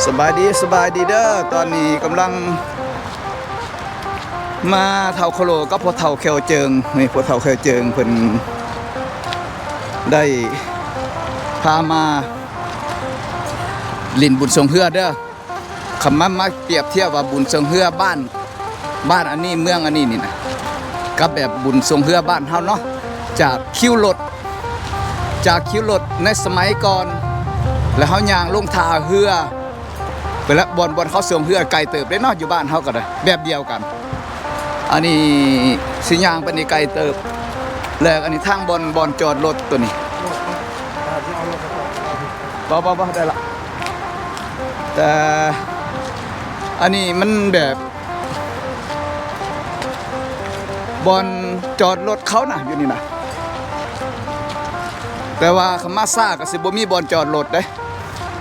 ສະບາຍດີ ສະບາຍດີເດີ້. ຕອນນີ້ກຳລັງມາເຖົ້າໂຄໂລກັບພໍ່ເຖົ້າແຂ້ວເຈິງ. ນີ້ພໍ່ເຖົ້າແຂ້ວເຈິງເພິ່ນໄດ້ພາມາຫຼິ້ນບຸນຊ່ວງເຮືອເດີ້. ຄັນມາ ມາປຽບທຽບວ່າບຸນຊ່ວງເຮືອບ້ານ ບ້ານອັນນີ້ ເມືອງອັນນີ້ນີ້ນະ ກັບແບບບຸນຊ່ວງເຮືອບ້ານເຮົາເນາະ, ຈາກຄິວລົດ ຈາກຄິວລົດໃນສະໄໝກ່ອນ ແລ້ວເຮົາຍ່າງລົງທ່າເຮືອໄປລະ. ບ່ອນ ບ່ອນເຂົາຊ່ວງເຮືອໄກເຕີບເດ້ເນາະ, ຢູ່ບ້ານເຮົາກໍໄດ້ແບບດຽວກັນ. ອັນນີ້ຊິຍ່າງໄປນີ້ໄກເຕີບ ແລ້ວອັນນີ້ທາງບ່ອນ ບ່ອນຈອດລົດໂຕນີ້ ບໍ່ ບໍ່ ບໍ່ ໄດ້ລະ. ແຕ່ອັນນີ້ມັນແບບບ່ອນຈອດລົດເຂົານະ ຢູ່ນີ້ນະ, ແຕ່ວ່າຄັນມາຊ້າກໍຊິບໍ່ມີບ່ອນຈອດລົດເດ້.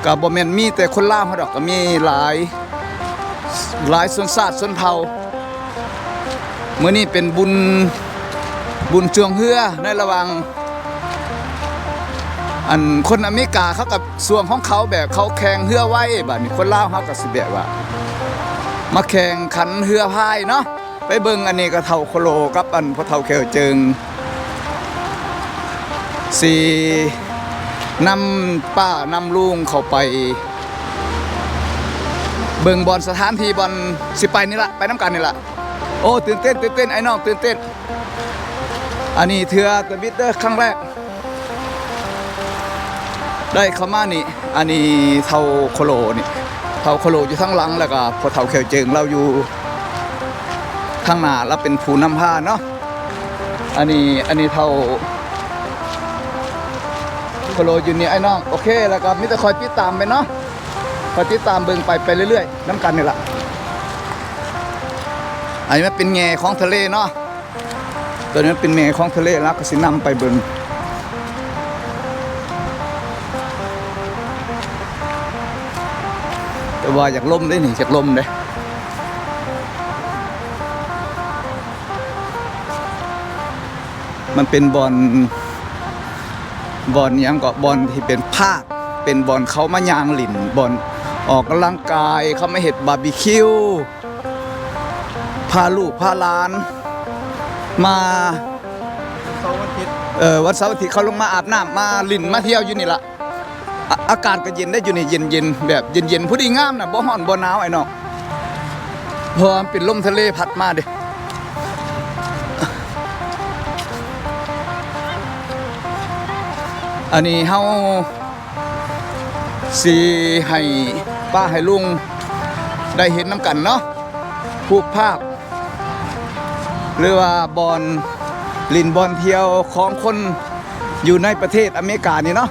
ກໍບໍ່ແມ່ນມີແຕ່ຄົນລາວເຮົາດອກ, ກໍມີຫຼາຍ ຫຼາຍຊົນຊາດຊົນເຜົ່າ. ມື້ນີ້ເປັນບຸນ ບຸນຊ່ວງເຮືອໃນລະຫວ່າງ ອັນຄົນອາເມລິກາເຂົາກໍຊ່ວງຂອງເຂົາ ແບບເຂົາແຂ່ງເຮືອໄວ, ບາດນີ້ຄົນລາວເຮົາກໍຊິແບບວ່າມາແຂ່ງຂັນເຮືອພາຍເນາະ. ໄປເບິ່ງ ອັນນີ້ກໍເຖົ້າໂຄໂລກັບອັນພໍ່ເຖົ້າແຂ້ວເຈິງ ຊິນຳປ້ານຳລຸງເຂົ້າໄປເບິ່ງບ່ອນສະຖານທີ່ບ່ອນຊິໄປນີ້ລະ, ໄປນຳກັນນີ້ລະ. ໂອ້ ຕື່ນເຕັ້ນ ຕື່ນເຕັ້ນ ອ້າຍນ້ອງ ຕື່ນເຕັ້ນ. ອັນນີ້ເທື່ອທຳອິດເດີ້ ຄັ້ງແລກໄດ້ເຂົ້າມານີ້. ອັນນີ້ເຖົ້າໂຄໂລນີ້ ເຖົ້າໂຄໂລຢູ່ທາງຫຼັງ ແລ້ວກໍພໍ່ເຖົ້າແຂ້ວເຈິງລາວຢູ່ທາງໜ້າ, ລາວເປັນຜູ້ນຳພາເນາະ. ອັນນີ້ ອັນນີ້ເຖົ້າໂຄໂລຢູ່ນີ້ ອ້າຍນ້ອງ. ໂອເຄ ແລ້ວກໍມີແຕ່ຄອຍຕິດຕາມໄປເນາະ, ຄອຍຕິດຕາມເບິ່ງໄປ ໄປເລື້ອຍໆນຳກັນນີ້ລະ. ອັນນີ້ມັນເປັນແງ່ຂອງທະເລເນາະ. ຕົວນີ້ເປັນແມ່ຂອງທະເລ ລາວກໍຊິນຳໄປເບິ່ງ. ແຕ່ວ່າຢາກລົມເດ້ນີ້ ຢາກລົມເດ້. ມັນເປັນບ່ອນ ບ່ອນຫຍັງເກາະ ບ່ອນທີ່ເປັນພາກ ເປັນບ່ອນເຂົາມາຍ່າງຫຼິ້ນ ບ່ອນອອກກຳລັງກາຍ ເຂົາມາເຮັດບາບີຄິວ ພາລູກພາຫຼານມາ ເອີ ວັນເສົາວັນອາທິດເຂົາລົງມາອາບນ້ຳ ມາຫຼິ້ນມາທ່ຽວຢູ່ນີ້ລະ. ອາ ອາກາດກໍເຢັນໄດ້ຢູ່ນີ້ ເຢັນໆ ແບບເຢັນໆ ພໍດີງາມນະ ບໍ່ຮ້ອນບໍ່ໜາວ ອ້າຍນ້ອງ ເພາະວ່າມັນເປັນລົມທະເລພັດມາເດ້. ອັນນີ້ເຮົາ ຊິໃຫ້ປ້າໃຫ້ລຸງໄດ້ເຫັນນຳກັນເນາະ ຮູບພາບ ຫຼືວ່າບ່ອນຫຼິ້ນບ່ອນທ່ຽວຂອງຄົນຢູ່ໃນປະເທດອາເມລິການີ້ເນາະ.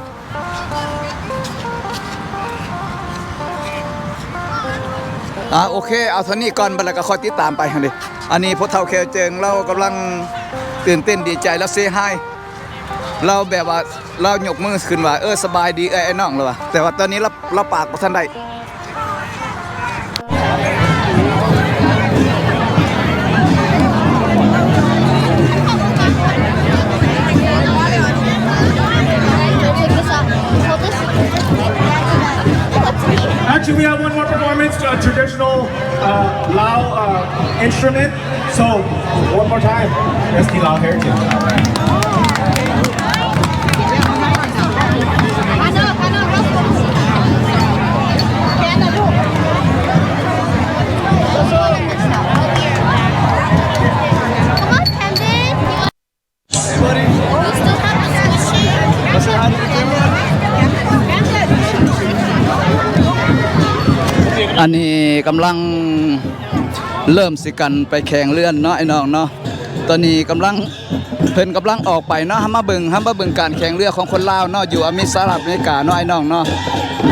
ອາ ໂອເຄ ເອົາເທົ່ານີ້ກ່ອນ ບັດແລ້ວກໍຄ່ອຍຕິດຕາມໄປຫັ້ນເດ. ອັນນີ້ພໍ່ເຖົ້າແຂ້ວເຈິງ ລາວກຳລັງຕື່ນເຕັ້ນດີໃຈ ລາວເຊຮາຍ ລາວແບບວ່າ ລາວຍົກມືຂຶ້ນວ່າ ເອີ ສະບາຍດີເອື້ອຍ ອ້າຍນ້ອງ ລາວວ່າ ແຕ່ວ່າຕອນນີ້ລາວ ລາວປາກບໍ່ທັນໄດ້. Actually, we have one more performance, a traditional, uh, Lao, uh, instrument. So, one more time, let's be Lao Heritage. Come on, Candy. ອັນນີ້ກຳລັງເລີ່ມຊິກັນໄປແຂ່ງເຮືອເນາະ ອ້າຍນ້ອງເນາະ. ຕອນນີ້ກຳລັງ ເພິ່ນກຳລັງອອກໄປເນາະ. ເຮົາມາເບິ່ງ ເຮົາມາເບິ່ງການແຂ່ງເຮືອຂອງຄົນລາວເນາະ ຢູ່ອາເມລິກາ ສະຫະລັດອາເມລິກາເນາະ ອ້າຍນ້ອງເນາະ.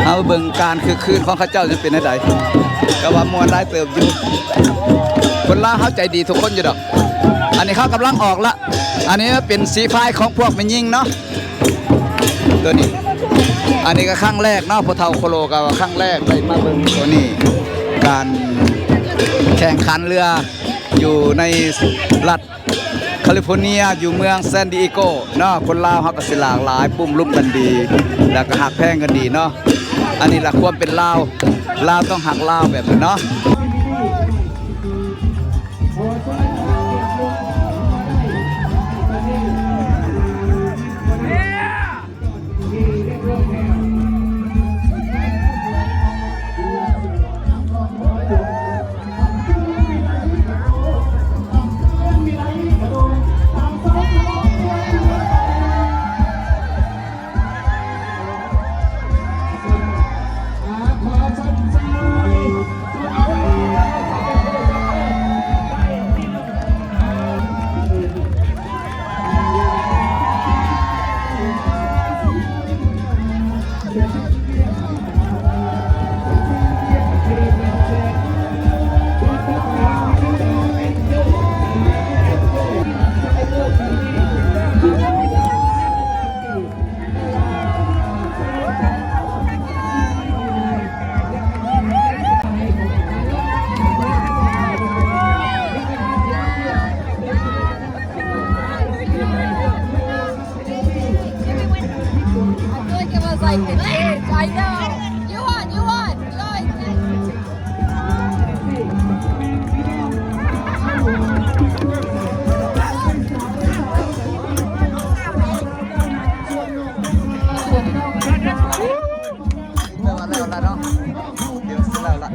ເຮົາມາເບິ່ງການຄຶກຄື້ນຂອງເຂົາເຈົ້າຈະເປັນແນວໃດ. ກໍວ່າມ່ວນຫຼາຍເຕີບຢູ່ ຄົນລາວເຮົາໃຈດີທຸກຄົນຢູ່ດອກ. ອັນນີ້ເຂົາກຳລັງອອກລະ ອັນນີ້ເປັນສີພາຍຂອງພວກແມ່ຍິງເນາະ ໂຕນີ້. ອັນນີ້ກໍຄັ້ງແລກເນາະ ພໍ່ເຖົ້າໂຄໂລກໍຄັ້ງແລກໄດ້ມາເບິ່ງໂຕນີ້ ການແຂ່ງຂັນເຮືອຢູ່ໃນລັດຄາລິຟໍເນຍ ຢູ່ເມືອງແຊນດີເອໂກເນາະ. ຄົນລາວເຮົາກໍຊິຫຼາກຫຼາຍ ປຸ້ມລຸມກັນດີ ແລ້ວກໍຮັກແພງກັນດີເນາະ. ອັນນີ້ລະຄວາມເປັນລາວ, ລາວຕ້ອງຮັກລາວແບບນີ້ເນາະ. I feel like it was, like, the kids. I know. You won, you won. You always win. ແປວ່າແລ້ວລະເນາະ ດຽວຊິແລ້ວລະ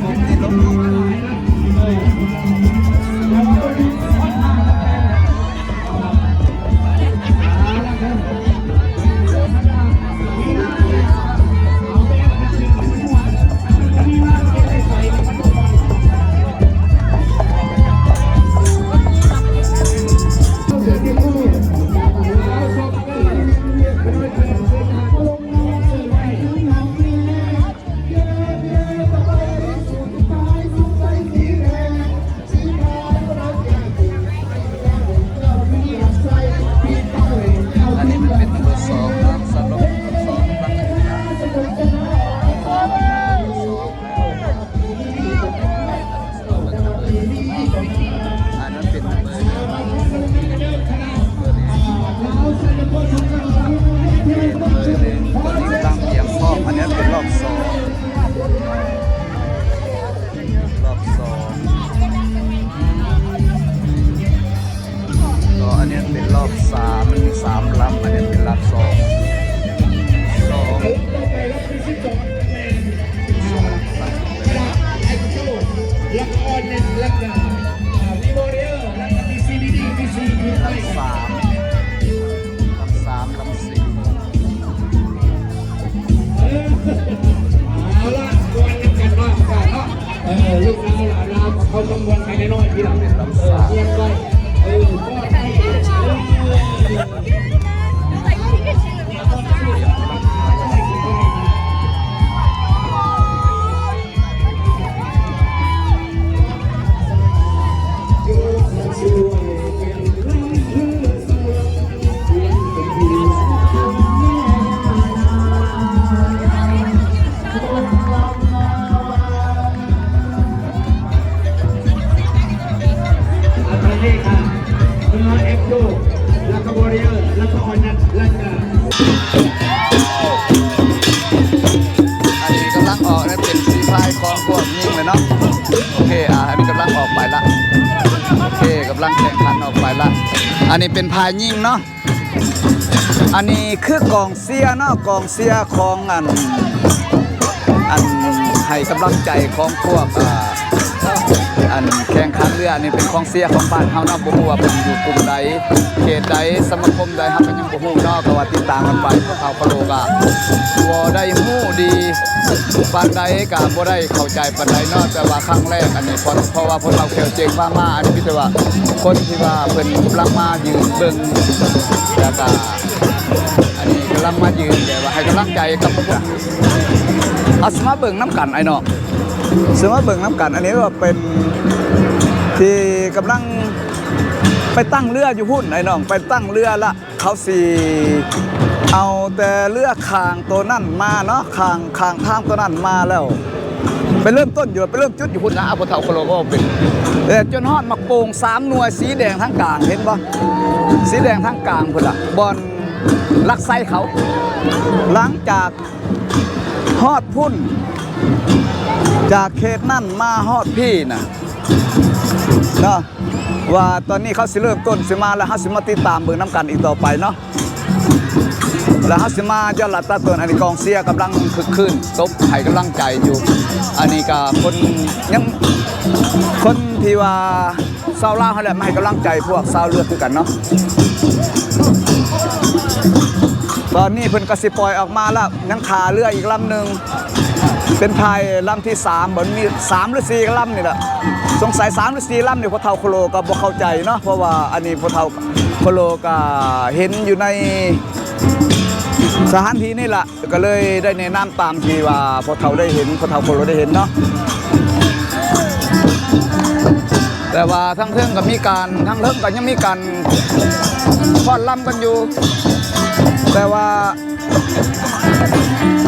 ລົງອີກ ລົງອີກ. ອັນນີ້ມັນເປັນເບີສອງເນາະ ສຳລັບເບີສອງ ອັນນັ້ນເປັນເບີໜຶ່ງ ເບີໜຶ່ງ ເບີໜຶ່ງ ເບີໜຶ່ງກຳລັງກຽມພ້ອມ. ອັນນີ້ເປັນລອບສອງ ລອບສອງ ກໍອັນນີ້ເປັນລອບສາມ ມັນມີສາມລຳ. ອັນນີ້ເປັນລຳສອງ ສອງ ລຳສາມ ລຳສາມ ລຳສີ່ ເອີ ເອົາລະ ມ່ວນນຳກັນເນາະ ເອີ ລູກຫຼານຫຼານເຮົາກໍເຂົ້າມາມ່ວນກັນນ້ອຍໆ ພີ່ນ້ອງ ເປັນລຳສາມ ເອີ ຮຽບຮ້ອຍ ເອີ ກໍໄດ້ ເອີ. ອັນນີ້ ອ່າ ເມືອເອັກໂຈ ແລ້ວກໍວໍຣິເຢີ ແລ້ວກໍອອນນັດ ແລ້ວກໍ ອັນນີ້ກຳລັງອອກນະ ເປັນຟຣີໄຟຂອງພວກຍິງເລີຍເນາະ. ໂອເຄ ອ່າ ອັນນີ້ກຳລັງອອກໄປລະ. ໂອເຄ ກຳລັງແຂ່ງຂັນອອກໄປລະ. ອັນນີ້ເປັນຝ່າຍຍິງເນາະ. ອັນນີ້ຄືກອງເຊຍເນາະ ກອງເຊຍຂອງອັນ ອັນໃຫ້ກຳລັງໃຈຂອງພວກ ອ່າ ອັນແຂ່ງຂັນເຮືອ. ອັນນີ້ເປັນກອງເຊຍຂອງບ້ານເຮົາເນາະ ບໍ່ຮູ້ວ່າເພິ່ນຢູ່ກຸ່ມໃດ ເຂດໃດ ສະມາຄົມໃດ ເຮົາກໍຍັງບໍ່ຮູ້ເນາະ ກໍວ່າຕິດຕາມກັນໄປ. ພວກເຮົາກະບໍ່ໄດ້ຮູ້ດີປານໃດ ກະບໍ່ໄດ້ເຂົ້າໃຈປານໃດເນາະ ແຕ່ວ່າຄັ້ງແລກອັນນີ້ ເພາະ ເພາະວ່າພວກເຮົາແຂວເຈັງພາມາ ອັນນີ້ມີແຕ່ວ່າຄົນທີ່ວ່າເພິ່ນກຳລັງມາຢືນເບິ່ງ ແລ້ວກະ ອັນນີ້ກຳລັງມາຢືນແບບວ່າໃຫ້ກຳລັງໃຈກັບພວກເຮົາ. ເອົາ ຊິມາເບິ່ງນຳກັນອ້າຍນ້ອງ ຊິມາເບິ່ງນຳກັນ. ອັນນີ້ວ່າເປັນທີ່ກຳລັງໄປຕັ້ງເຮືອຢູ່ພຸ້ນ ອ້າຍນ້ອງ ໄປຕັ້ງເຮືອລະ ເຂົາຊິເອົາແຕ່ເຮືອຂ້າງໂຕນັ້ນມາເນາະ ຂ້າງ ຂ້າງທາງໂຕນັ້ນມາແລ້ວ ໄປເລີ່ມຕົ້ນຢູ່ ໄປເລີ່ມຈຸດຢູ່ພຸ້ນນະ. ອາ ພໍ່ເຖົ້າເຂົາເວົ້າເປັນ ແຕ່ຈົນຮອດໝາກໂປ່ງສາມໜ່ວຍ ສີແດງທາງກາງ ເຫັນບໍ່? ສີແດງທາງກາງພຸ້ນລະ ບ່ອນຫຼັກໄຊເຂົາ. ຫຼັງຈາກ ຮອດພຸ້ນ ຈາກເຂດນັ້ນມາຮອດພີ້ນະເນາະ ວ່າຕອນນີ້ເຂົາຊິເລີ່ມຕົ້ນຊິມາແລ້ວ ເຮົາຊິມາຕິດຕາມເບິ່ງນຳກັນອີກຕໍ່ໄປເນາະ ແລ້ວເຮົາຊິມາຍ້ອນລັດຕາຕົ້ນ. ອັນນີ້ກອງເຊຍກຳລັງຄຶກຄື້ນ ຕົບໃຫ້ກຳລັງໃຈຢູ່. ອັນນີ້ກະຄົນຍັງ ຄົນທີ່ວ່າ ຊາວລາວຫັ້ນແຫຼະ ມາໃຫ້ກຳລັງໃຈພວກຊາວເຮືອຄືກັນເນາະ. ຕອນນີ້ເພິ່ນກໍຊິປ່ອຍອອກມາແລ້ວ ຍັງຖ້າເຮືອອີກລຳໜຶ່ງ ເປັນພາຍລຳທີສາມ ບໍ່ ມີສາມຫຼືສີ່ລຳນີ້ແຫຼະ ສົງໄສສາມຫຼືສີ່ລຳນີ້ ພໍ່ເຖົ້າໂຄໂລກໍບໍ່ເຂົ້າໃຈເນາະ ເພາະວ່າອັນນີ້ພໍ່ເຖົ້າໂຄໂລກໍເຫັນຢູ່ໃນສະຖານທີ່ນີ້ລະ ກໍເລີຍໄດ້ແນະນຳຕາມທີ່ວ່າພໍ່ເຖົ້າໄດ້ເຫັນ ພໍ່ເຖົ້າໂຄໂລໄດ້ເຫັນເນາະ. ແຕ່ວ່າທາງເທິງກໍມີການ ທາງເທິງກໍຍັງມີການຟ້ອນລຳກັນຢູ່ ແຕ່ວ່າ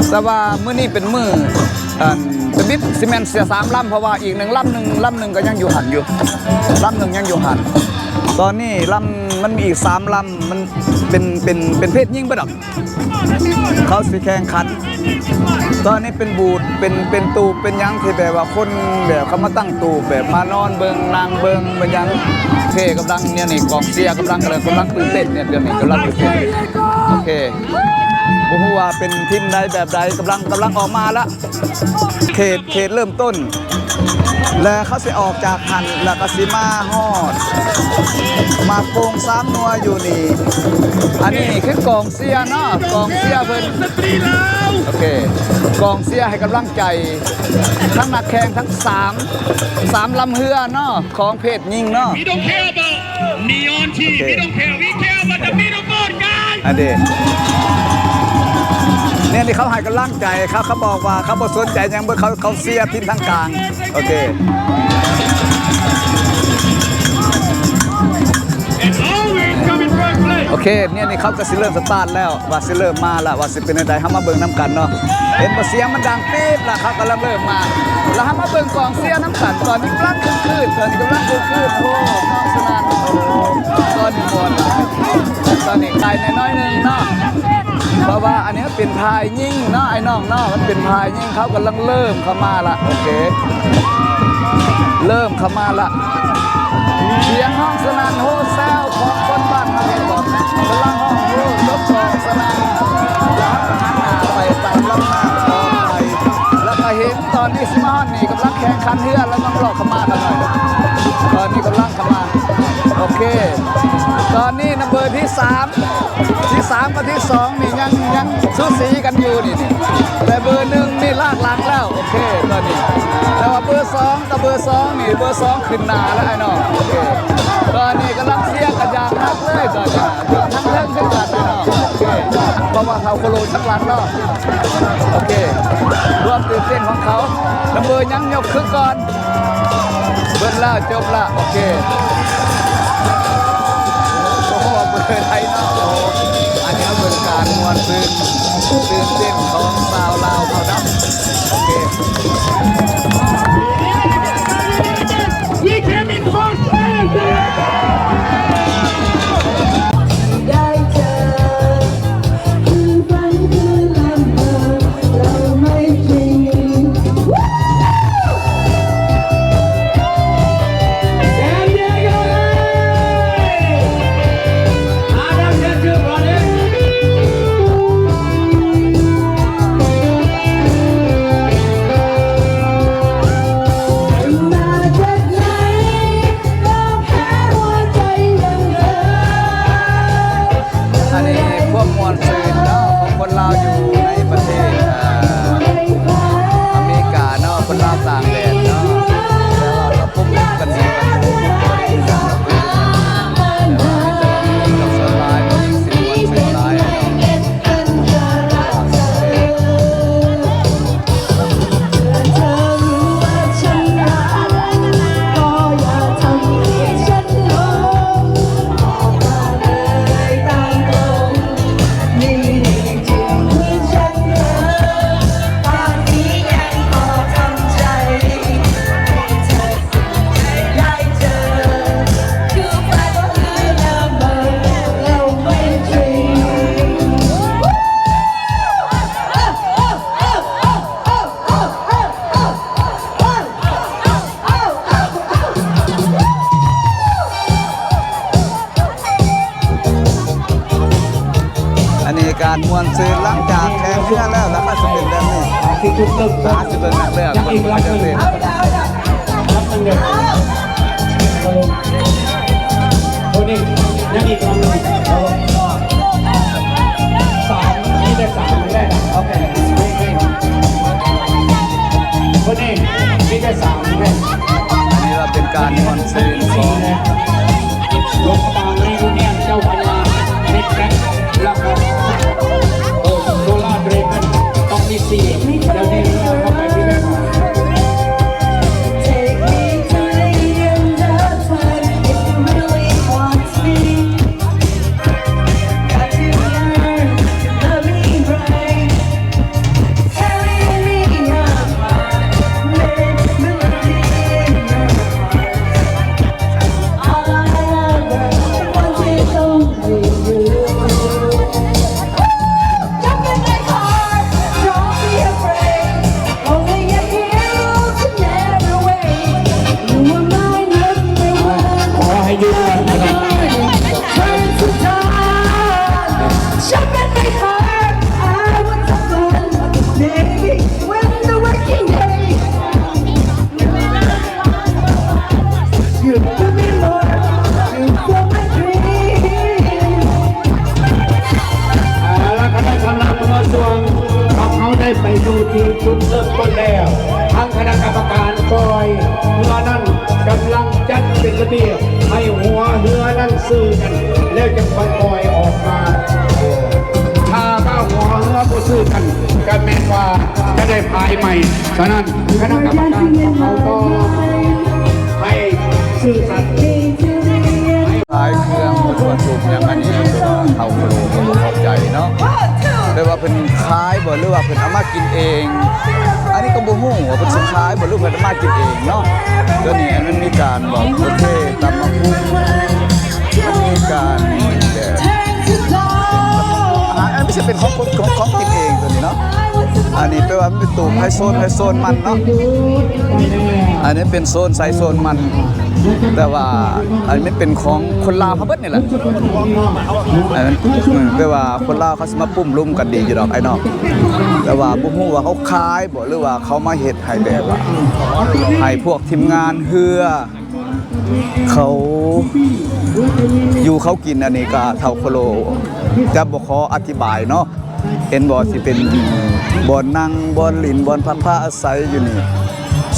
ແຕ່ວ່າມື້ນີ້ເປັນມື້ ອັນ ທຳອິດຊິແມ່ນເສຍສາມລຳ ເພາະວ່າອີກໜຶ່ງລຳໜຶ່ງ ລຳໜຶ່ງກໍຍັງຢູ່ຫັ້ນຢູ່ ລຳໜຶ່ງຍັງຢູ່ຫັ້ນ. ຕອນນີ້ລຳ ມັນມີອີກສາມລຳ ມັນເປັນ ເປັນ ເປັນເພດຍິງເບິດດອກ ເຂົາຊິແຂ່ງຂັນ. ຕອນນີ້ເປັນບູດ ເປັນ ເປັນຕູບ ເປັນຫຍັງທີ່ແບບວ່າຄົນແບບເຂົາມາຕັ້ງຕູບ ແບບມານອນເບິ່ງ ນັ່ງເບິ່ງ ເປັນຫຍັງ. ໂອເຄ ກຳລັງ ແນວນີ້ກອງເຊຍກຳລັງ ກຳລັງ ກຳລັງຕື່ນເຕັ້ນ ແນວນີ້ກຳລັງຕື່ນເຕັ້ນ. ໂອເຄ ບໍ່ຮູ້ວ່າເປັນທີມໃດແບບໃດ ກຳລັງ ກຳລັງອອກມາລະ ເຂດ ເຂດເລີ່ມຕົ້ນ ແລະເຂົາຊິອອກຈາກຫັ້ນ ແລ້ວກໍຊິມາຮອດ ໝາກໂປ່ງສາມໜ່ວຍຢູ່ນີ້. ອັນນີ້ຄືກອງເຊຍເນາະ ກອງເຊຍເພິ່ນ ໂອເຄ ກອງເຊຍໃຫ້ກຳລັງໃຈທັງນັກແຂ່ງທັງສາມ ສາມລຳເຮືອເນາະ ຂອງເພດຍິງເນາະ. We don't care about neon tea. We don't care. We care about the middle boat, guys. ອັນນີ້ ແນວນີ້ເຂົາໃຫ້ກຳລັງໃຈ ເຂົາ ເຂົາບອກວ່າເຂົາບໍ່ສົນໃຈຫຍັງເບິດ ເຂົາ ເຂົາເຊຍທີມທາງກາງ. ໂອເຄ And always come in first place. ໂອເຄ ແນວນີ້ເຂົາກໍຊິເລີ່ມສະຕາດແລ້ວ ວ່າຊິເລີ່ມມາລະ ວ່າຊິເປັນແນວໃດ ເຮົາມາເບິ່ງນຳກັນເນາະ. ເຫັນບໍ່ ສຽງມັນດັງປີດລະ ເຂົາກຳລັງເລີ່ມມາ ລະເຮົາມາເບິ່ງກອງເຊຍນຳກັນ. ຕອນນີ້ກຳລັງຄຶກຄື້ນ ຕອນນີ້ກຳລັງຄຶກຄື້ນ ໂອ້ ສະໜານ ຕອນນີ້ມ່ວນຫຼາຍ ຕອນນີ້ໄກແດ່ໜ້ອຍໜຶ່ງເນາະ ເພາະວ່າອັນນີ້ເປັນພາຍຍິງເນາະ ອ້າຍນ້ອງເນາະ ມັນເປັນພາຍຍິງ ເຂົາກຳລັງເລີ່ມເຂົ້າມາລະ. ໂອເຄ ເລີ່ມເຂົ້າມາລະ ສຽງຮ້ອງສະໜັ່ນໂຮແຊວຂອງຄົນບ້ານເຮົາເອງ ກຳລັງຮ້ອງໂຮຈົບກອງສະໜັ່ນ ແລ້ວເຮົາກໍຫັນໜ້າໄປຕາມລຳທາງຕໍ່ໄປ ແລ້ວກໍເຫັນຕອນນີ້ຊິມາຮອດນີ້ ກຳລັງແຂ່ງຂັນເຮືອ ແລ້ວກຳລັງເຂົ້າມາກັນໜ້ອຍ ຕອນນີ້ກຳລັງເຂົ້າມາ. ໂອເຄ ຕອນນີ້ນຳເບີທີສາມ ທີສາມກັບທີສອງນີ້ຍັງ ຍັງສູສີກັນຢູ່ນີ້ ນີ້ ແຕ່ເບີໜຶ່ງນີ້ລາກຫຼັງແລ້ວ. ໂອເຄ ຕອນນີ້ ແຕ່ວ່າເບີສອງກັບເບີສອງນີ້ ເບີສອງຂຶ້ນໜ້າແລ້ວ ອ້າຍນ້ອງ. ໂອເຄ ຕອນນີ້ກຳລັງເຊຍກັນຢ່າງໜັກເລີຍ ຕອນນີ້ ທັງເທິງຄືກັນ ອ້າຍນ້ອງ. ໂອເຄ ເພາະວ່າເຂົາໂຄໂລຈັກຫຼັງເນາະ. ໂອເຄ ຄວາມຕື່ນເຕັ້ນຂອງເຂົາ ນຳເບີຍັງຍົກຄືກ່ອນ. ເບິດແລ້ວ ຈົບແລ້ວ. ໂອເຄ ໂອ້ໂຫ ເບີໄທເນາະ. ໂອ້ ອັນນີ້ເປັນການມ່ວນຊື່ນ ຕື່ນເຕັ້ນຂອງຊາວລາວເຮົານຳ. ໂອເຄ We came in first place. ເ ຄືຫຼັງຈາກແຂ່ງເຮືອແລ້ວ ແລ້ວກໍຊິເປັນແບບນີ້ ທີ່ຈຸດເລີ່ມຕົ້ນ ຫາຊິເບິ່ງນັກເລືອກ ຍັງອີກຫຼັງໜຶ່ງ ເບິ່ງເດີ ຫຼັງໜຶ່ງເດີ ໂທນີ້ ຍັງອີກຫຼັງໜຶ່ງ ສາມ ມີແຕ່ສາມ ໄດ້ລະ ໂອເຄ ໂທນີ້ ມີແຕ່ສາມ ໄດ້ ອັນນີ້ວ່າເປັນການມ່ວນຊື່ນຂອງ ຫຼວງພະບາງ Reunion ເຈົ້າພະຍາ Big Bang ແລ້ວກໍ Solar Dragon ຕ້ອງມີສີ່ ດຽວນີ້ເຂົ້າໄປທີ່ແມ່ນ Take me to the end of time if you really want me. Got to learn to love me right. Carry me on, make melody in your heart. All I ever want is only you. Jump in my car, don't be afraid. Only a hero can never wait. You are my number one. ຂໍໃຫ້ຢຸດກ່ອນນະຄັບ. Turn to dawn. Jump in my car. I want some fun. Maybe when the working day You give me more, you fill my dreams. ເອົາລະ ຄະນະກຳລັງເຮືອຊ່ວງ ພວກເຮົາໄດ້ໄປຢູ່ທີ່ຈຸດເລີ່ມຕົ້ນແລ້ວ. ທາງຄະນະກຳມະການປ່ອຍເຮືອນັ້ນກຳລັງຈັດເປັນລະບຽບ ໃຫ້ຫົວເຮືອນັ້ນຊື່ກັນ ແລ້ວຈະຄ່ອຍປ່ອຍອອກມາ. ຖ້າວ່າຫົວເຮືອບໍ່ຊື່ກັນ ກໍແມ່ນວ່າຈະໄດ້ພາຍໃໝ່. ສະນັ້ນ ຄະນະກຳມະການຂອງເຮົາກໍໃຫ້ຊື່ສັດ ຂາຍເຄື່ອງ ເພິ່ນວ່າສູບຫຍັງອັນນີ້ ເຂົາກໍບໍ່ເຂົ້າໃຈເນາະ ແຕ່ວ່າເພິ່ນຂາຍບໍ່ ຫຼືວ່າເພິ່ນເອົາມາກິນເອງ ອັນນີ້ກໍບໍ່ຮູ້ວ່າເພິ່ນຊິຂາຍບໍ່ ຫຼືເພິ່ນເອົາມາກິນເອງເນາະ. ຕົວນີ້ອັນມັນມີການບອກ ໂອເຄ ຕຳບັກຫຸ່ງ ມັນມີການແບບ ອາຫານ ອັນນີ້ຊິເປັນຂອງຄົນ ຂອງ ຂອງກິນເອງຕົວນີ້ເນາະ. ອັນນີ້ແປວ່າມັນເປັນຕູບໃຜໂຊນໃຜໂຊນມັນເນາະ ອັນນີ້ເປັນໂຊນໃຜໂຊນມັນ ແຕ່ວ່າອັນນີ້ມັນເປັນຂອງຄົນລາວເຮົາເບິດນີ້ແຫຼະ. ອັນນັ້ນ ອືມ ແປວ່າຄົນລາວເຂົາຊິມາປຸ້ມລຸມກັນດີຢູ່ດອກອ້າຍນ້ອງ ແຕ່ວ່າບໍ່ຮູ້ວ່າເຂົາຂາຍບໍ່ ຫຼືວ່າເຂົາມາເຮັດໃຫ້ແບບວ່າ ໃຫ້ພວກທີມງານເຮືອ ເຂົາຢູ່ເຂົາກິນ ອັນນີ້ກະເຖົ້າໂຄໂລຈະບໍ່ຂໍອະທິບາຍເນາະ. ເຫັນບໍ່ ຊິເປັນບ່ອນນັ່ງ ບ່ອນຫຼິ້ນ ບ່ອນພັກພາອາໄສຢູ່ນີ້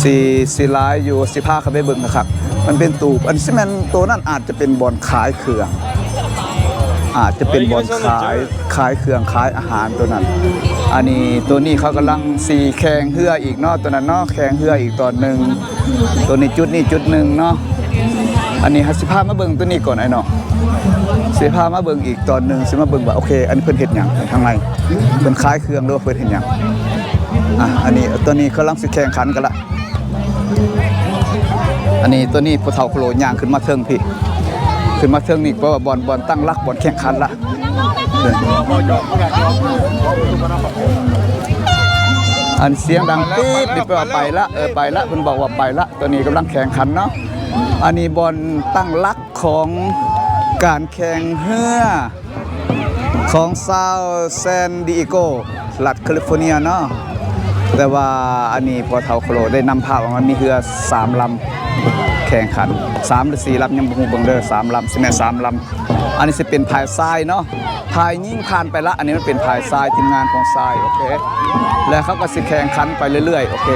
ຊິ ຊິຫຼາຍຢູ່ ຊິພາເຂົ້າໄປເບິ່ງຄັກໆ. ມັນເປັນຕູບ ອັນຊິແມ່ນໂຕນັ້ນອາດຈະເປັນບ່ອນຂາຍເຄື່ອງ ອາດຈະເປັນບ່ອນຂາຍ ຂາຍເຄື່ອງ ຂາຍອາຫານໂຕນັ້ນ. ອັນນີ້ ໂຕນີ້ເຂົາກຳລັງຊິແຂ່ງເຮືອອີກເນາະ ໂຕນັ້ນເນາະ ແຂ່ງເຮືອອີກຕອນໜຶ່ງ. ໂຕນີ້ຈຸດນີ້ຈຸດໜຶ່ງເນາະ. ອັນນີ້ເຮົາຊິພາມາເບິ່ງໂຕນີ້ກ່ອນອ້າຍນ້ອງ ຊິພາມາເບິ່ງອີກຕອນໜຶ່ງ ຊິມາເບິ່ງວ່າ ໂອເຄ ອັນນີ້ເພິ່ນເຮັດຫຍັງທາງໃນ ເພິ່ນຂາຍເຄື່ອງ ຫຼືວ່າເພິ່ນເຮັດຫຍັງ. ອ່ະ ອັນນີ້ ໂຕນີ້ກຳລັງຊິແຂ່ງຂັນກັນລະ. ອັນນີ້ ໂຕນີ້ ຜູ້ເຖົ້າໂຄໂລຍ່າງຂຶ້ນມາເທິງພີ້ ຂຶ້ນມາເທິງນີ້ ເພາະວ່າບ່ອນ ບ່ອນຕັ້ງຫຼັກ ບ່ອນແຂ່ງຂັນລະ. ອັນສຽງດັງປີບນີ້ແປວ່າໄປລະ ເອີ ໄປລະ ເພິ່ນບອກວ່າໄປລະ. ຕອນນີ້ກຳລັງແຂ່ງຂັນເນາະ. ອັນນີ້ບ່ອນຕັ້ງຫຼັກຂອງການແຂ່ງເຮືອຂອງຊາວແຊນດີເອໂກ ລັດຄາລິຟໍເນຍເນາະ. ແຕ່ວ່າອັນນີ້ພໍ່ເຖົ້າໂຄໂລໄດ້ນຳພາອອກມາ ມີເຮືອສາມລຳແຂ່ງຂັນ ສາມຫຼືສີ່ລຳ ຍັງບໍ່ຮູ້ ເບິ່ງເດີ ສາມລຳ ຊິແມ່ນສາມລຳ. ອັນນີ້ຊິເປັນພາຍຊາຍເນາະ ພາຍຍິງຜ່ານໄປລະ. ອັນນີ້ມັນເປັນພາຍຊາຍ ທີມງານຂອງຊາຍ ໂອເຄ ແລ້ວເຂົາກໍຊິແຂ່ງຂັນໄປເລື້ອຍໆ ໂອເຄ.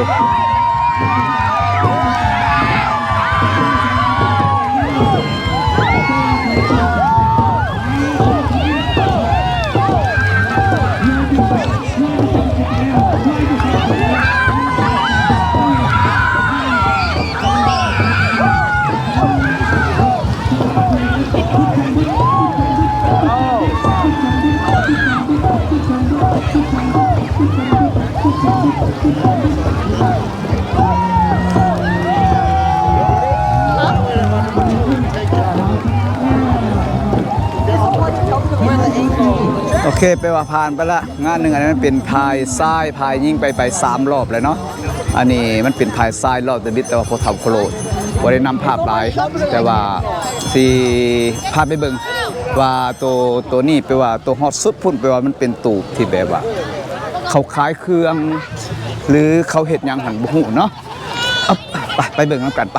ໂອເຄ ແປວ່າຜ່ານໄປລະງານໜຶ່ງ. ອັນນັ້ນເປັນພາຍຊາຍ ພາຍຍິງ ໄປ ໄປສາມລອບແລ້ວເນາະ. ອັນນີ້ມັນເປັນພາຍຊາຍລອບທຳອິດ ແຕ່ວ່າພໍ່ເຖົ້າໂຄໂລບໍ່ໄດ້ນຳພາບຫຼາຍ ແຕ່ວ່າຊິພາໄປເບິ່ງ ວ່າໂຕ ໂຕນີ້ແປວ່າໂຕຮອດສຸດພຸ້ນ ແປວ່າມັນເປັນຕູບທີ່ແບບວ່າເຂົາຂາຍເຄື່ອງ ຫຼືເຂົາເຮັດຫຍັງຫັ້ນບໍ່ຮູ້ເນາະ. ເອົາ ໄປ ໄປເບິ່ງນຳກັນ ໄປ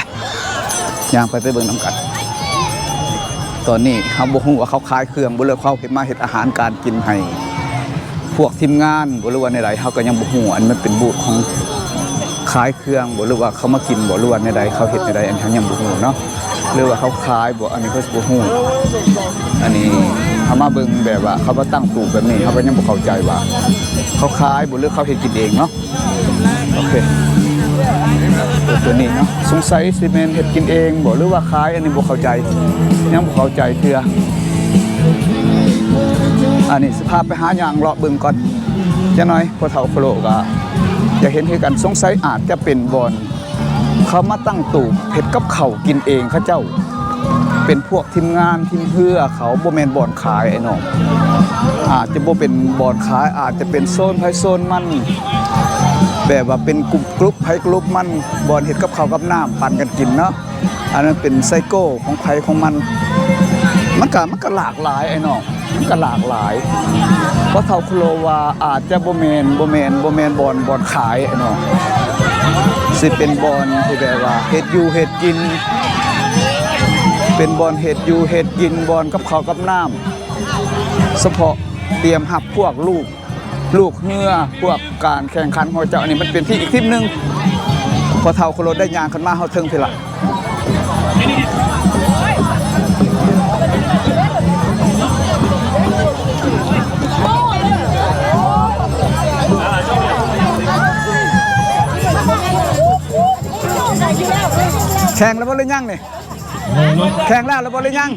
ຍ່າງໄປ ໄປເບິ່ງນຳກັນ. ຕອນນີ້ເຮົາບໍ່ຮູ້ວ່າເຂົາຂາຍເຄື່ອງບໍ່ ຫຼືເຂົາເຮັດ ມາເຮັດອາຫານການກິນໃຫ້ພວກທີມງານບໍ່ ຫຼືວ່າແນວໃດ ເຮົາກໍຍັງບໍ່ຮູ້. ອັນມັນເປັນບູດຂອງຂາຍ ເຄື່ອງບໍ່ ຫຼືວ່າເຂົາມາກິນບໍ່ ຫຼືວ່າແນວໃດ ເຂົາເຮັດແນວໃດ ອັນນີ້ເຮົາຍັງບໍ່ຮູ້ເນາະ ຫຼືວ່າເຂົາຂາຍບໍ່ ອັນນີ້ເຮົາຊິບໍ່ຮູ້. ອັນນີ້ເຮົາມາເບິ່ງແບບວ່າເຂົາມາຕັ້ງຕູບແບບນີ້ ເຮົາກໍຍັງບໍ່ເຂົ້າໃຈວ່າເຂົາຂາຍບໍ່ ຫຼືເຂົາເຮັດກິນເອງເນາະ. ໂອເຄ ໂຕນີ້ເນາະ ສົງໄສຊິແມ່ນເຮັດກິນເອງບໍ່ ຫຼືວ່າຂາຍ ອັນນີ້ບໍ່ເຂົ້າໃຈ ຍັງບໍ່ເຂົ້າໃຈເທື່ອ. ອັນນີ້ຊິພາໄປຫາຍ່າງເລາະເບິ່ງກ່ອນ ຈັກໜ້ອຍ. ພໍ່ເຖົ້າໂຄໂລກໍຢາກເຫັນຄືກັນ ສົງໄສອາດຈະເປັນບ່ອນເຂົາມາຕັ້ງຕູບເຮັດກັບເຂົ້າກິນເອງ ເຂົາເຈົ້າເປັນພວກທີມງານທີມເຮືອເຂົາ ບໍ່ແມ່ນບ່ອນຂາຍ ອ້າຍນ້ອງ. ອາດຈະບໍ່ເປັນບ່ອນຂາຍ ອາດຈະເປັນໂຊນໃຜໂຊນມັນ ແບບວ່າເປັນກຸ່ມ ກຸ່ມໃຜກຸ່ມມັນ ບ່ອນເຮັດກັບເຂົ້າກັບນ້ຳ ປັນກັນກິນເນາະ. ອັນນັ້ນເປັນໄຊໂກ້ຂອງໃຜຂອງມັນ ມັນກະ ມັນກະຫຼາກຫຼາຍ ອ້າຍນ້ອງ ມັນກະຫຼາກຫຼາຍ. ພໍ່ເຖົ້າໂຄໂລວ່າອາດຈະບໍ່ແມ່ນ ບໍ່ແມ່ນ ບໍ່ແມ່ນບ່ອນ ບ່ອນຂາຍ ອ້າຍນ້ອງ ຊິເປັນບ່ອນທີ່ແບບວ່າເຮັດຢູ່ເຮັດກິນ ເປັນບ່ອນເຮັດຢູ່ເຮັດກິນ ບ່ອນກັບເຂົ້າກັບນ້ຳ ສະເພາະຕຽມຮັບພວກລູກ ລູກເຮືອ ພວກການແຂ່ງຂັນຂອງເຈົ້າ. ອັນນີ້ມັນເປັນທີ່ອີກທີມໜຶ່ງ. ພໍ່ເຖົ້າໂຄໂລໄດ້ຍ່າງຂຶ້ນມາຮອດເທິງພີ້ລະ. ແຂ່ງແລ້ວບໍ່ ຫຼືຍັງນີ້? ແຂ່ງແລ້ວ ແລ້ວບໍ່ ຫຼືຍັງ?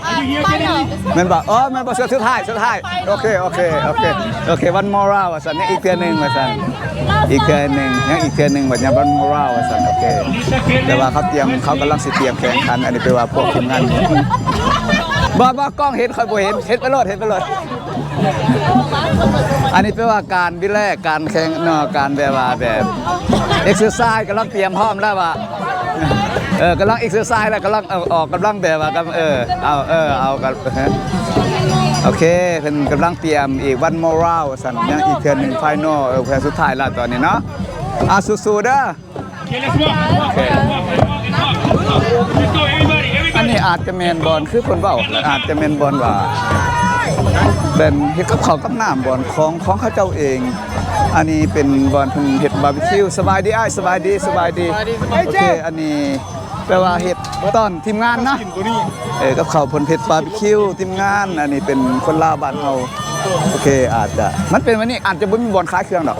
ອ່າ final ແມ່ນບໍ່? ອໍ ແມ່ນບໍ່? ສຸດທ້າຍ ສຸດທ້າຍ. ໂອເຄ ໂອເຄ ໂອເຄ ໂອເຄ one more round ວ່າຊັ້ນ ຍັງອີກເທື່ອໜຶ່ງວ່າຊັ້ນ ອີກເທື່ອໜຶ່ງ ຍັງອີກເທື່ອໜຶ່ງ ບັດຍັງ one more round ວ່າຊັ້ນ. ໂອເຄ ແຕ່ວ່າເຂົາຕຽມ ເຂົາກຳລັງຊິຕຽມແຂ່ງຂັນ. ອັນນີ້ແປວ່າພວກທີມງານ ບໍ່ ບໍ່ ກ້ອງເຫັນ ຂ້ອຍບໍ່ເຫັນ ເຮັດໄປໂລດ ເຮັດໄປໂລດ. ອັນນີ້ແປວ່າການຣີແລັກ ການແຂ່ງເນາະ ການແບບວ່າແບບເອັກເຊີໄຊ ກຳລັງຕຽມພ້ອມແລ້ວວ່າ ເອີ ກຳລັງເອັກເຊີໄຊແລ້ວ ກຳລັງອອກ ອອກກຳລັງແບບວ່າ ເອີ ເອົາ ເອີ ເອົາ ໂອເຄ ເພິ່ນກຳລັງຕຽມອີກ one more round ວ່າຊັ້ນ ຍັງອີກເທື່ອໜຶ່ງ final ເອີ ເທື່ອສຸດທ້າຍແລ້ວຕອນນີ້ເນາະ. ອ່າ ສູ້ໆເດີ. ອັນນີ້ອາດຈະແມ່ນບ່ອນ ຄືເພິ່ນເວົ້າ ອາດຈະແມ່ນບ່ອນວ່າ ແມ່ນເຮັດກັບເຂົ້າກັບນ້ຳ ບ່ອນຂອງ ຂອງເຂົາເຈົ້າເອງ. ອັນນີ້ເປັນບ່ອນເພິ່ນເຮັດບາບີຄິວ. ສະບາຍດີອ້າຍ ສະບາຍດີ ສະບາຍດີ. ໂອເຄ ອັນນີ້ແປວ່າເຮັດຕ້ອນທີມງານເນາະ. ເອີ ກັບເຂົ້າເພິ່ນເຮັດບາບີຄິວທີມງານ. ອັນນີ້ເປັນຄົນລາວບ້ານເຮົາ. ໂອເຄ ອາດຈະ ມັນເປັນແບບນີ້ ອາດຈະບໍ່ມີບ່ອນຂາຍເຄື່ອງດອກ.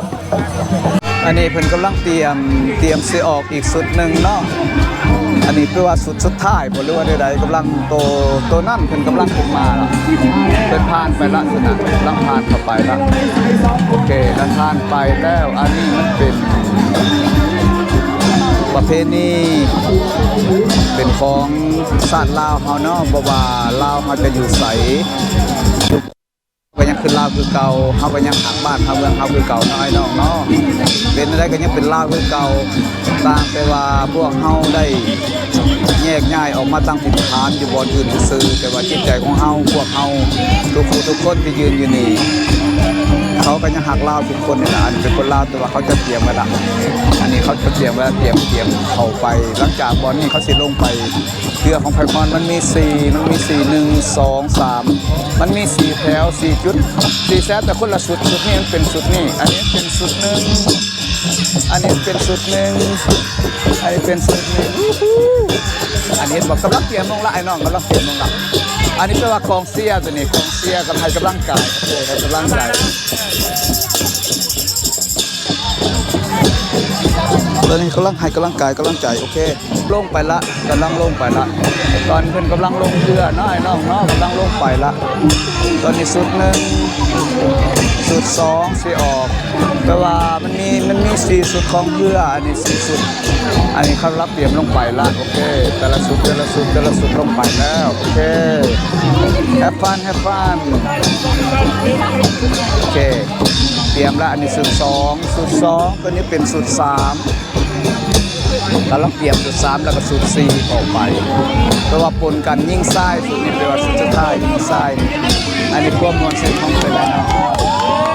ອັນນີ້ເພິ່ນກຳລັງຕຽມ ຕຽມຊິອອກອີກຊຸດໜຶ່ງເນາະ. ອັນນີ້ຄືວ່າຊຸດສຸດທ້າຍບໍ່ ຫຼືວ່າໃດໆ ກຳລັງໂຕ ໂຕນັ້ນເພິ່ນກຳລັງຂຶ້ນມາລະ ເພິ່ນຜ່ານໄປລະ ຊຸດນັ້ນກຳລັງຜ່ານເຂົ້າໄປລະ. ໂອເຄ ລະ ຜ່ານໄປແລ້ວ. ອັນນີ້ມັນເປັນປະເພນີ ເປັນຂອງຊາດລາວເຮົາເນາະ ບໍ່ວ່າລາວເຮົາຈະຢູ່ໃສ ກໍຍັງຄືລາວຄືເກົ່າ, ເຮົາກໍຍັງຮັກບ້ານຮັກເມືອງເຮົາຄືເກົ່າເນາະ ອ້າຍນ້ອງເນາະ. ເປັນແນວໃດກໍຍັງເປັນລາວຄືເກົ່າ, ຕ່າງແຕ່ວ່າພວກເຮົາໄດ້ແຍກຍ້າຍອອກມາຕັ້ງຖິ່ນຖານຢູ່ບ່ອນອື່ນຊື່ໆ, ແຕ່ວ່າຈິດໃຈຂອງເຮົາ, ພວກເຮົາທຸກຜູ້ທຸກຄົນທີ່ຢືນຢູ່ນີ້, ເຂົາກໍຍັງຮັກລາວທຸກຄົນນີ້ລະ. ອັນນີ້ເປັນຄົນລາວ, ແຕ່ວ່າເຂົາຈະຕຽມໄວ້ລະ, ອັນນີ້ເຂົາຈະຕຽມໄວ້ລະ, ຕຽມ ຕຽມເຂົ້າໄປ. ຫຼັງຈາກບ່ອນນີ້ເຂົາຊິລົງໄປ ເຮືອຂອງໃຜຂອງມັນ, ມັນມີສີ່ ມັນມີສີ່ ໜຶ່ງ ສອງ ສາມ ມັນມີສີ່ແຖວ ສີ່ຈຸດ ສີ່ແຖວ ແຕ່ຄົນລະຊຸດ. ຊຸດນີ້ມັນເປັນຊຸດນີ້, ອັນນີ້ເປັນຊຸດໜຶ່ງ, ອັນນີ້ເປັນຊຸດໜຶ່ງ, ອັນນີ້ເປັນຊຸດໜຶ່ງ. ອັນນີ້ເຫັນບໍ່, ກຳລັງຕຽມລົງລະ, ອ້າຍນ້ອງກຳລັງຕຽມລົງລະ. ອັນນີ້ແປວ່າກອງເຊຍຕົວນີ້, ກອງເຊຍກຳລັງໃຫ້ກຳລັງກາຍ, ໂອເຄ ໃຫ້ກຳລັງກາຍ. ຕອນນີ້ກຳລັງໃຫ້ກຳລັງກາຍກຳລັງໃຈ, ໂອເຄ ລົງໄປລະ, ກຳລັງລົງໄປລະ. ຕອນເພິ່ນກຳລັງລົງເຮືອເນາະ ອ້າຍນ້ອງເນາະ, ກຳລັງລົງໄປລະ. ຕອນນີ້ຊຸດໜຶ່ງ, ຊຸດສອງຊິອອກ, ແປວ່າມັນມີ ມັນມີສີ່ຊຸດຂອງເຮືອ, ອັນນີ້ສີ່ຊຸດ, ອັນນີ້ເຂົາລັບຕຽມລົງໄປລະ. ໂອເຄ ແຕ່ລະຊຸດ ແຕ່ລະຊຸດ ແຕ່ລະຊຸດລົງໄປແລ້ວ. ໂອເຄ have fun have fun. ໂອເຄ ຕຽມລະ, ອັນນີ້ຊຸດສອງ ຊຸດສອງ, ຕົວນີ້ເປັນຊຸດສາມ. ກຳລັງຕຽມຊຸດສາມ ແລ້ວກໍຊຸດສີ່ອອກໄປ ແຕ່ວ່າປົນກັນຍິງຊາຍ ຊຸດນີ້ແປວ່າຊຸດສຸດທ້າຍຍິງຊາຍ. ອັນນີ້ຄວາມມ່ວນຊື່ນຂອງເພິ່ນແຫຼະເນາະ.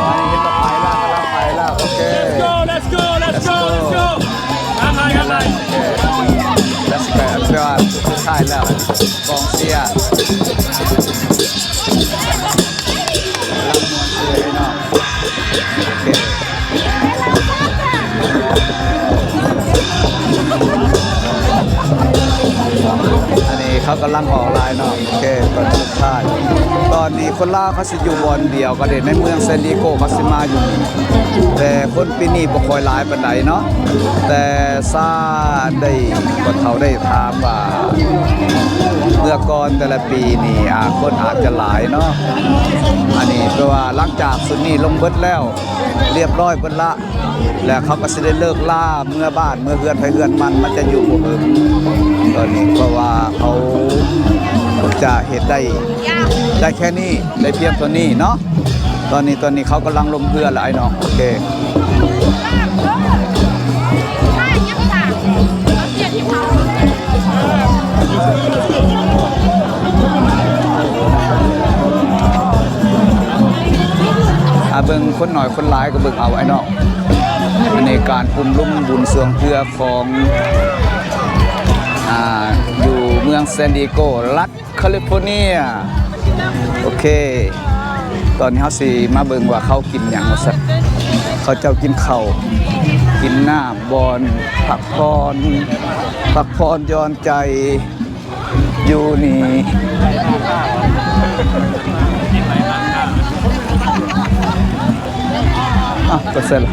ອັນນີ້ເຫັນວ່າໄປແລ້ວ ກຳລັງໄປແລ້ວ. ໂອເຄ Let's go, let's go, let's go, let's go. ອັນນີ້ແປວ່າຊຸດສຸດທ້າຍແລ້ວ ກອງເຊຍ ກຳລັງມ່ວນຊື່ນເນາະ. ໂອເຄ ອັນນີ້ເຂົາກຳລັງອອກລາຍເນາະ. ໂອເຄ ຕອນສຸດທ້າຍ ຕອນນີ້ຄົນລາວເຂົາຊິຢູ່ບ່ອນດຽວກັນເດ້ ໃນເມືອງແຊນດີເອໂກ ເຂົາຊິມາຢູ່ນີ້ ແຕ່ຄົນປີນີ້ບໍ່ຄ່ອຍຫຼາຍປານໃດເນາະ. ແຕ່ຊາໄດ້ ພໍ່ເຖົ້າໄດ້ຖາມວ່າ ເມື່ອກ່ອນແຕ່ລະປີນີ້ ອາ ຄົນອາດຈະຫຼາຍເນາະ. ອັນນີ້ແປວ່າຫຼັງຈາກຊຸດນີ້ລົງເບິດແລ້ວ ລຽບຮ້ອຍເບິດລະ ແລ້ວເຂົາກໍຊິໄດ້ເລີກລາເມືອບ້ານເມືອເຮືອນໃຜເຮືອນມັນ ມັນຈະຢູ່ບໍ່ເຫິງຕອນນີ້ ເພາະວ່າເຂົາຈະເຮັດໄດ້ ໄດ້ແຄ່ນີ້ ໄດ້ພຽງເທົ່ານີ້ເນາະ. ຕອນນີ້ ຕອນນີ້ເຂົາກຳລັງລົງເຮືອລະ ອ້າຍນ້ອງ. ໂອເຄ ອາ ເບິ່ງຄົນໜ້ອຍຄົນຫຼາຍກໍເບິ່ງເອົາ ອ້າຍນ້ອງ. ອັນນີ້ການອຸມລຸມບຸນຊ່ວງເທື່ອຂອງ ອາ ຢູ່ເມືອງແຊນດີເອໂກ ລັດຄາລິຟໍເນຍ. ໂອເຄ ຕອນນີ້ເຮົາຊິມາເບິ່ງວ່າເຂົາກິນຫຍັງວ່າຊັ້ນ. ເຂົາເຈົ້າກິນເຂົ້າ ກິນນ້ຳ ບ່ອນພັກຜ່ອນ ພັກຜ່ອນຢ່ອນໃຈ ຢູ່ນີ້ ອາ ກໍເສັດລະ.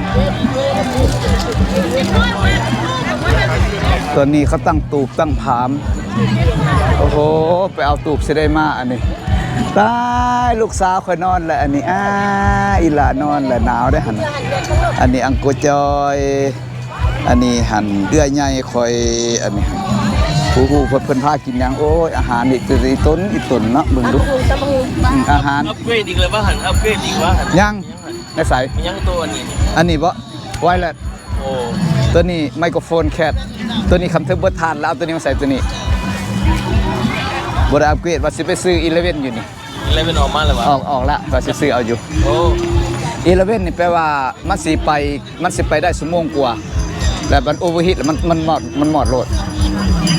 ຕອນນີ້ເຂົາຕັ້ງຕູບຕັ້ງຜາມ. ໂອ້ໂຫ ໄປເອົາຕູບຊິໄດ້ມາອັນນີ້. ຕາຍ ລູກສາວຂ້ອຍນອນແລ້ວອັນນີ້. ອາ ອີ່ຫຼ້ານອນແລ້ວ ໜາວເດ້ຫັ້ນ. ອັນນີ້ອັງໂກຈອຍ. ອັນນີ້ຫັ້ນເອື້ອຍໃຫຍ່ຂ້ອຍ ອັນນີ້ຫັ້ນ ຜູ້ຮູ້ເພິ່ນ ເພິ່ນພາກິນຫຍັງ. ໂອ້ຍ ອາຫານນີ້ ອີ່ຕົນ ອີ່ຕົນເນາະ ເບິ່ງດູ. ອາຫານ ອັບເກຣດອີກແລ້ວວ່າຫັ້ນ ອັບເກຣດອີກວ່າຫັ້ນ. ຍັງ ຍັງຫັ້ນ ໃນໃສ ຍັງໂຕອັນນີ້ ອັນນີ້ບໍ່ ໄວເລັດ. ໂອ້ ໂຕນີ້ໄມໂຄຣໂຟນແຄດ ໂຕນີ້ຄັນເທີເບິດທານແລ້ວ ເອົາໂຕນີ້ມາໃສ່ໂຕນີ້. ບໍ່ໄດ້ອັບເກຣດ ວ່າຊິໄປຊື້ອີເລເວັນຢູ່ນີ້. ອີເລເວັນອອກມາແລ້ວຫວາ? ອອກ ອອກລະ ວ່າຊິຊື້ເອົາຢູ່. ໂອ້ ອີເລເວັນນີ້ແປວ່າມັນຊິໄປ ມັນຊິໄປໄດ້ຊົ່ວໂມງກວ່າ ແລ້ວມັນໂອເວີຮີດ ແລ້ວມັນ ມັນມອດ ມັນມອດໂລດ.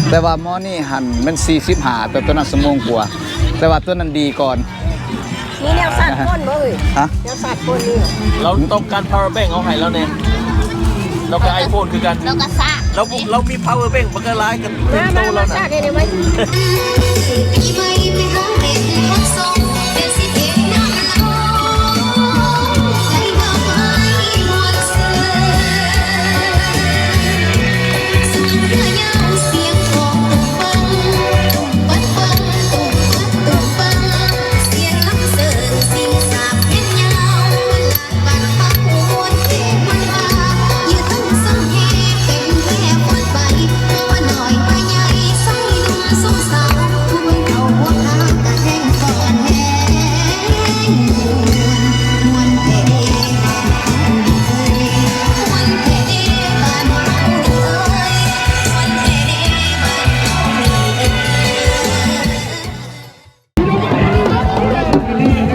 ແຕ່ວ່າໝໍນີ້ຫັ້ນແມ່ນສີ່ສິບຫ້າ ແຕ່ຕົວນັ້ນຊົ່ວໂມງກວ່າ ແຕ່ວ່າຕົວນັ້ນດີກ່ອນ. ມີແນວຊາດໂຟນບໍ່ເອີຍ? ຮະ? ແນວຊາດໂຟນມີ. ລາວຕ້ອງການພາວເວີແບັງ ເອົາໃຫ້ລາວແດ່. ລາວກໍໄອໂຟນຄືກັນ ລາວກໍຊາດ ລາວ ລາວມີພາວເວີແບັງບັກຫຼາຍກັນ. ມາ ມາ ມາຊາດໃຫ້ແດ່ໄວ.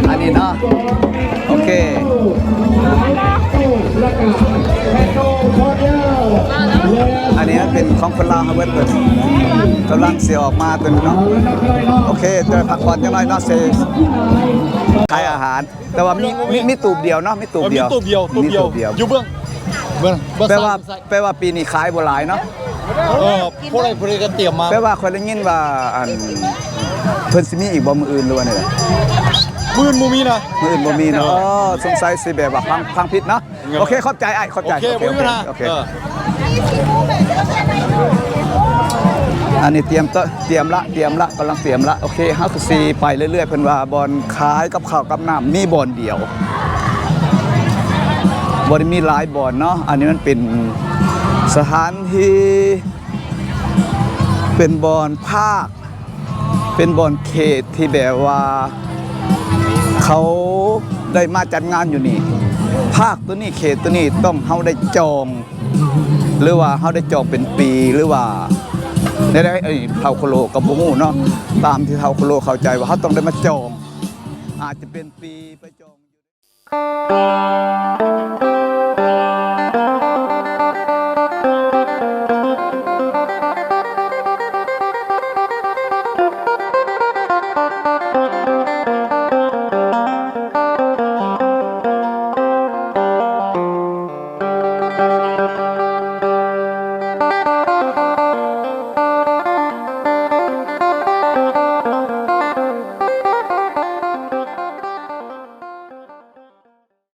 ອັນນີ້ເນາະ ໂອເຄ ອັນນີ້ມັນເປັນຂອງຄົນລາວເຮົາເບິດ ເພິ່ນກຳລັງຊິອອກມາຕົວນີ້ເນາະ. ໂອເຄ ຈະໄດ້ພັກຜ່ອນຈັກໜ້ອຍເນາະ ຊິຂາຍອາຫານ ແຕ່ວ່າມີ ມີ ມີຕູບດຽວເນາະ ມີຕູບດຽວ ມີຕູບດຽວ ຕູບດຽວ ຢູ່ເບື້ອງ ເບື້ອງ ເບື້ອງ ແປວ່າ ຊ້າຍ ແປວ່າປີນີ້ຂາຍບໍ່ຫຼາຍເນາະ. ເອີ ຜູ້ໃດ ຜູ້ໃດກໍຕຽມມາ. ແປວ່າຂ້ອຍໄດ້ຍິນວ່າ ອັນ ເພິ່ນຊິມີອີກບໍ່ມື້ອື່ນ ຫຼືວ່າແນວໃດ? ມື້ອື່ນບໍ່ມີນະ ມື້ອື່ນບໍ່ມີເນາະ. ເອີ ອໍ ສົງໄສຊິແບບວ່າຟັງ ຟັງຜິດເນາະ. ໂອເຄ ຂອບໃຈອ້າຍ ຂອບໃຈ. ໂອເຄ ໂອເຄ ບໍ່ມີບັນຫາ ໂອເຄ ເອີ ອັນນີ້ຕຽມ ຕ- ຕຽມລະ ຕຽມລະ ກຳລັງຕຽມລະ. ໂອເຄ ເຮົາກໍຊິໄປເລື້ອຍໆ ເພິ່ນວ່າບ່ອນຂາຍກັບເຂົ້າກັບນ້ຳມີບ່ອນ ດຽວ ບໍ່ໄດ້ມີຫຼາຍບ່ອນເນາະ. ອັນນີ້ມັນເປັນສະຖານທີ່ ເປັນບ່ອນພາກ ເປັນບ່ອນເຂດທີ່ແບບວ່າເຂົາໄດ້ມາຈັດງານຢູ່ນີ້. ພາກໂຕນີ້ ເຂດໂຕນີ້ ຕ້ອງເຮົາໄດ້ຈອງ ຫຼືວ່າເຮົາໄດ້ຈອງເປັນປີ ຫຼືວ່າແນວໃດ ອັນນີ້ເຖົ້າໂຄໂລກໍບໍ່ຮູ້ເນາະ. ຕາມທີ່ເຖົ້າໂຄໂລເຂົ້າໃຈວ່າເຮົາຕ້ອງໄດ້ມາຈອງ ອາດຈະເປັນປີໄປຈອງ